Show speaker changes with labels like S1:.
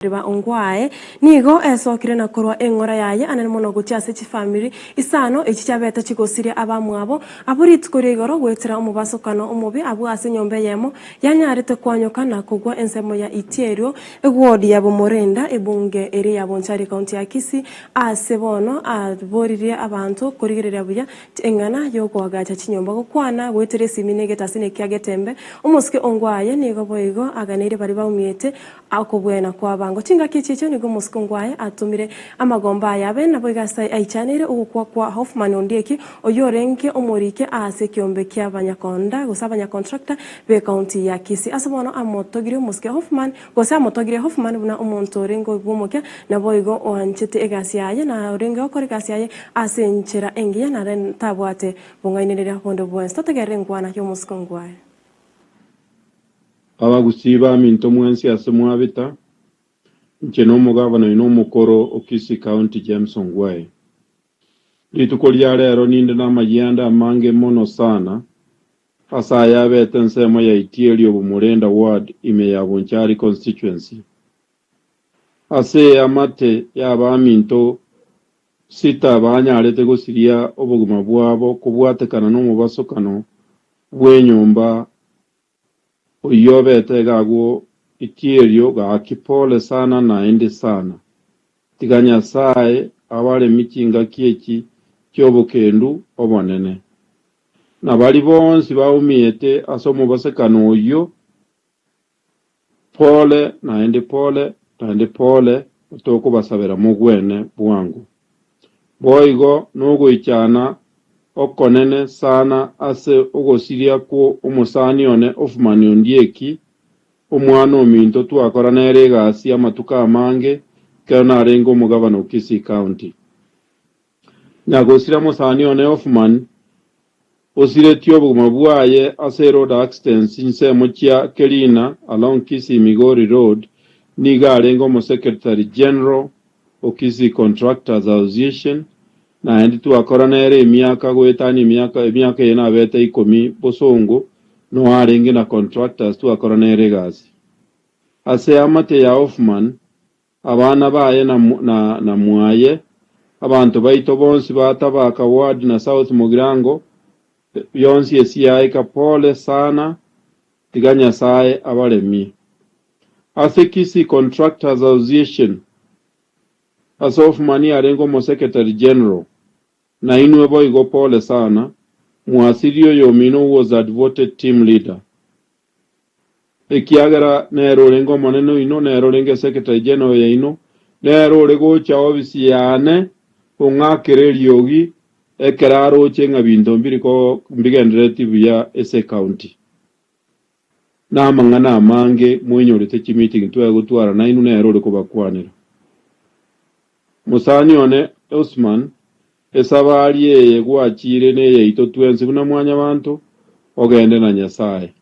S1: Riba Ongwae nigo esokire na korwa eng'ora yaye anene mono gochia ase chifamiri isano echi chiabete chigosiria abamwabo abwo rituko ria igoro goetera omobasokano omobe abwo ase enyomba eyemo yanyarete kwanyoka na kogwa ensemo ya Itierio eward ya Bomorenda ebunge eria ya Bonchari ekaunti ya Kisii ase bono aboririe abanto korigereria buya eng'ana yokoagacha chinyomba gokwana goetera esimi na egetasini kia Getembe omosike Ongwae nigo boigo aganeirie baria baumiete Okobwena kw'abango chingaki echi echio nigo omosike aye atomire amagomba aye abe naboigo ase aichaneire ogokwa kwa Hoffman Ondieki oyio orenge omoriki aase ekiombe ki'abanyakonda gose abanyacontractor b'ecounty ya Kisii. Ase bono amotogirie omosike Hoffman gose amotogirie Hoffman buna omonto orenge bw'omokia naboigo oanchete egasi yaye na orenge gokora egasi yaye ase enchera engiya nare tabwate bong'ainereria bonde bwensi. Totegerere enkwana y'omosike ongwae.
S2: Abagusii baminto mwensi ase mwabeta, inche nomogavana oino omokoro o Kisii County James Ongwae. Rituko ria rero ninde namayianda amange mono sana ase aya abete ensemo ya Itieri Obumurenda Ward ime ya Bonchari Constituency. Ase eamate y'abaminto sita banyarete gosiria obogima bwabo kobwatekana nomobasokano bw'enyomba Oyio obete iga agwo Itierio gaki pole sana naende sana. Tiga Nyasae abaremi chingaki echi chi'obokendu obonene. Na baria bonsi baumiete ase omobasekano oyio, pole naende pole naende pole tokobasabera mogwene bwango. Boigo nogoichana okonene sana ase ogosiria kwo omosani one Ofumani Ondieki, omwana ominto twakora nere egasi amatuko amange ekero narenge omogabana o Kisii County. Nyagosira mosani one Ofumani osiretie obogima bwaye ase eroad accidents chinsemo chia Kerina along Kisii Migori Road nigo arenge omosecretary General o Kisii Contractors Association naende twakora nere emiaka goetania emiaka emiaka eye nabete ikomi bosongo noo arenge na contractors twakora nere egasi. Ase eamate ya Hoffman Abana baye na, na, na mwaye, abanto baito bonsi ba Tabaka Ward na South Mugirango, yonsi esiaika pole sana, tiga Nyasae abaremie. Ase Kisii Contractors Association, ase Hoffman arenge omosecretary general, nainwe boigo pole sana, mwasirie oyomino who was a devoted team leader. Ekiagera nere orenge omonene oino, nere orenge secretary general yaino, nere ore gocha ofisi yane ong'akere eriogi ekero aroche ng'a binto mbiri ko mbigenderereti buya ase ecounty. Na amang'ana amange moinyorete chimeeting twaye gotwara nainwe nere ore kobakwanera. Mosani one Osman, esabari eye gwachire neyaito twensi buna mwanyabanto, ogende na Nyasae.